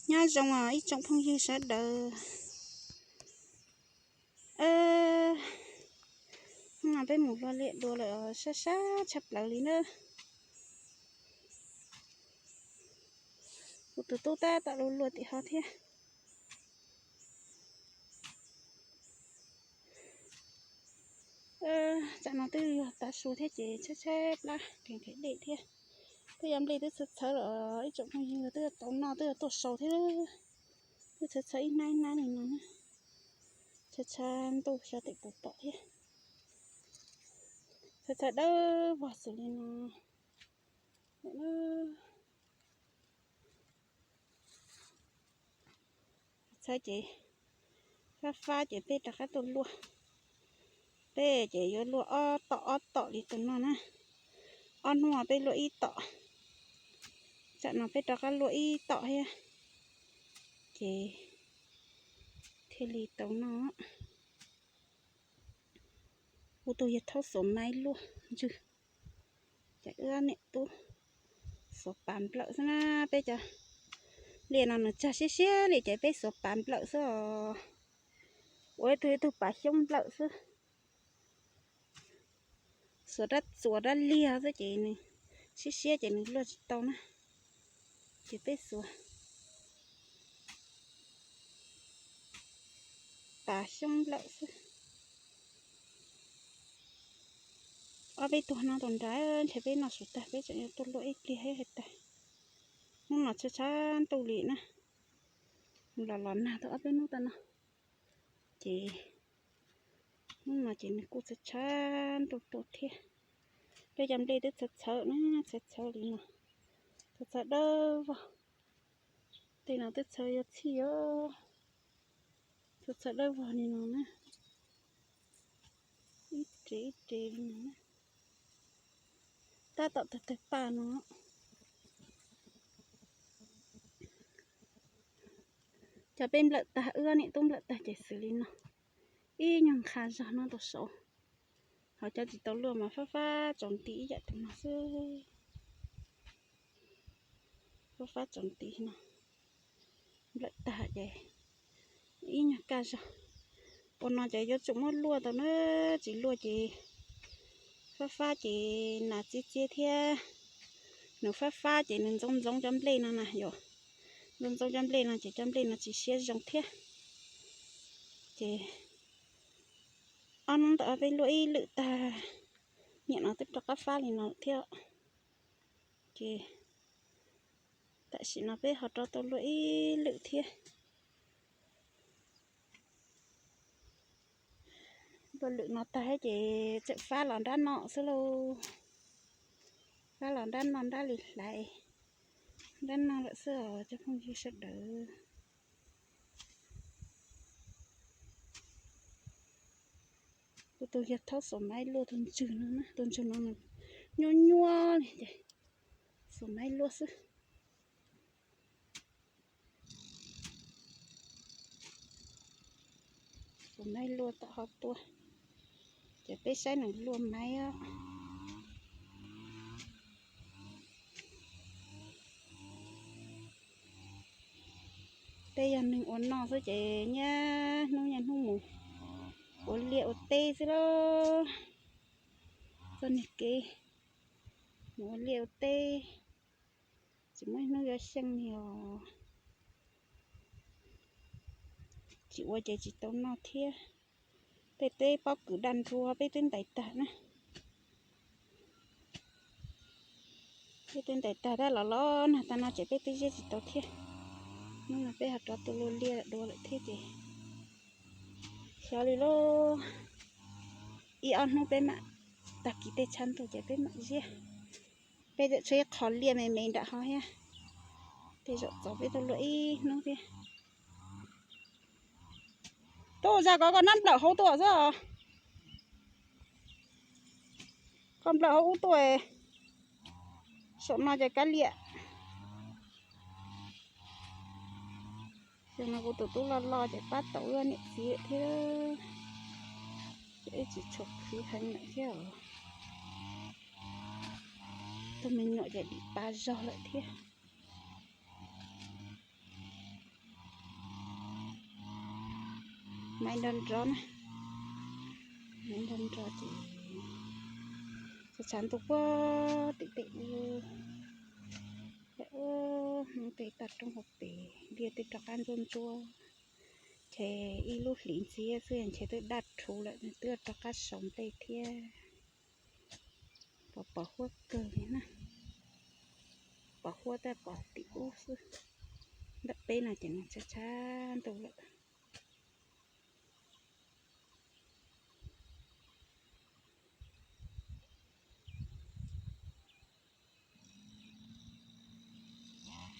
Nyob zoo os ib tsoom phooj ywg sawv daws. Hnub no peb mus ua liaj dua lawm, sab sab tshaj plaws li na. Kuv tus tub tab tom luaj luaj tim ho thiab. Tsam no twb yog tav su thiab ces tshaib tshaib plab, nqhis nqhis dej thiab. Twb yuav nplej twb txhawv txhawv lawm, ib tsoom phooj ywg twb yuav tau noj twb yuav tuaj sau thiab. Twb txhawv txhawv ib hnab ib hnab li no na. Tshaib tshaib ntuj xyov tes puas pom thiab. Txhawv txhawv dawb vog xws li no. Txhawv ces fab fab ces peb rov qab tuaj luaj. Peb ces yuav luaj ob tom ob tom li tus no na. Ob hnub peb luaj ib tom, tsam no peb rov qab luaj ib tom thiab, ces thiaj li tau noj. Kuv tus yawg Thaub xuas maib luaj ntswg, ces wb niam tub xuas pav nplawm xwb na. Peb cov liaj no nws tsag siab siab li ces peb xuas pav nplawm xwb os. Ua ib tug ib tug pav xyoob nplawm xwb. Xuas rab txuas rab liag xwb ces nws siab siab ces nws luaj tsis tau na. Ces peb xuas pav xyoob nplawm xwb. Ob peb tug no tus nrad ntshe peb noj su tag peb tseem yuav tuaj luaj ib pliag thiab hais tias hnub no tshaib tshaib ntuj li na. Los los nag tau ob peb hnub tag no, ces hnub no ces nws kuj tshaib tshaib ntuj tuaj thiab. Peb cov nplej twb txhawv txhawv na, txhawv txhawv li no, txhawv txhawv dawb vog. Tej no twb txhawv yuav txhij os. Txhawv txhawv dawb vog li no na, ib re ib re li no na. Tab tom tawg tawg paj no. Cov peb nplawm tag, wb niam tub nplawm tag ces xws li no, ib nyuag nqha zog no tau saud. Ho cov tsis tau luaj mas fab fab tsaus nti ib yam tus no xwb. Fab fab tsaus nti no, nplawm tag ces ib nyuag kaj zog. Ua no ces yuav tsum muab luaj tau na, tsis luaj ces fab fab ces nas txiab txiab thiab. Nws fab fab ces nws ntxoov ntxoov cov nplej no na yom. Ntxoov ntxoov cov nplej no ces cov nplej no tsis siab zoo thiab. Ces ob hnub ntawd peb luaj ib lwm tag, niam no twb rov qab fab li no thiab. Ces tam sim no peb ho rov tau luaj ib lwm thiab. Luaj lwm no tag ces tseem fab los nrab no xwb lauj. Fab los nrab no nrab li hlais, nrab no lawm xwb os cov phooj ywg sawv daws. Kuv tus yawg Thaub xuas maib luaj tus ntswg no na, tus ntswg no nyuaj nyuaj li ces xuas maib luaj xwb. Xuas maib luaj tom ho tuaj, ces peb saib nws luaj maib os. Peb yog neeg ua noj xwb ces niaj hnub niaj hnub mus ua liaj ua teb xwb lauj. Txoj niag kev mus ua liaj ua teb, tsis muaj ib hnub yuav xyeej li os. Tsis ua ces tsis tau noj thiab. Tej teb pob kws daj nrua peb twb ntais tag na. Peb twb ntais tag tab los los nag tag no ces peb twb ziab tsis tau thiab. Hnub no peb ho rov tuaj luaj liaj dua lawm thiab ces xyov li lauj. Ib ob hnub peb mam, tag kis tej tshav ntuj ces peb mam ziab. Peb tseem tshuav ib qho liaj me me nram ho thiab. Tej zaum txaus peb tuaj luaj ib hnub thiab. Tuaj zaj kov koj nab nplawm hauv tuaj xwb os. Koj nplawm hauv ub tuaj, saum no ces kab liam. Xyoo no kuv tus tub loj loj ces pab tau wb niam txiv thiab. Ces wb tsis tshua khwv heev lawm thiab os. Tus me nyuam ces dim pa zog lawm thiab. Maib nrov nrov na, maib nrov nrov ces tshav tshav ntuj puag tim tej ub, Hmoob tej toj roob hauv pes liaj twb rov qab ntsuab ntsuab, ntshe ib lub hlis ntxiab xwb ntshe twb daj rhuv lawm, twb rov qab sau nplej thiab. Pos pos huab kawg li na, pos huab tab pos tim ub xwb, ntawm peb no ces nws tshav tshav ntuj lawm.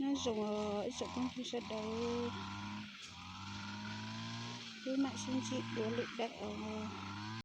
Nyob zoo ib tsoom phooj ywg sawv daws, peb mam sib ntsib dua lwm daim os.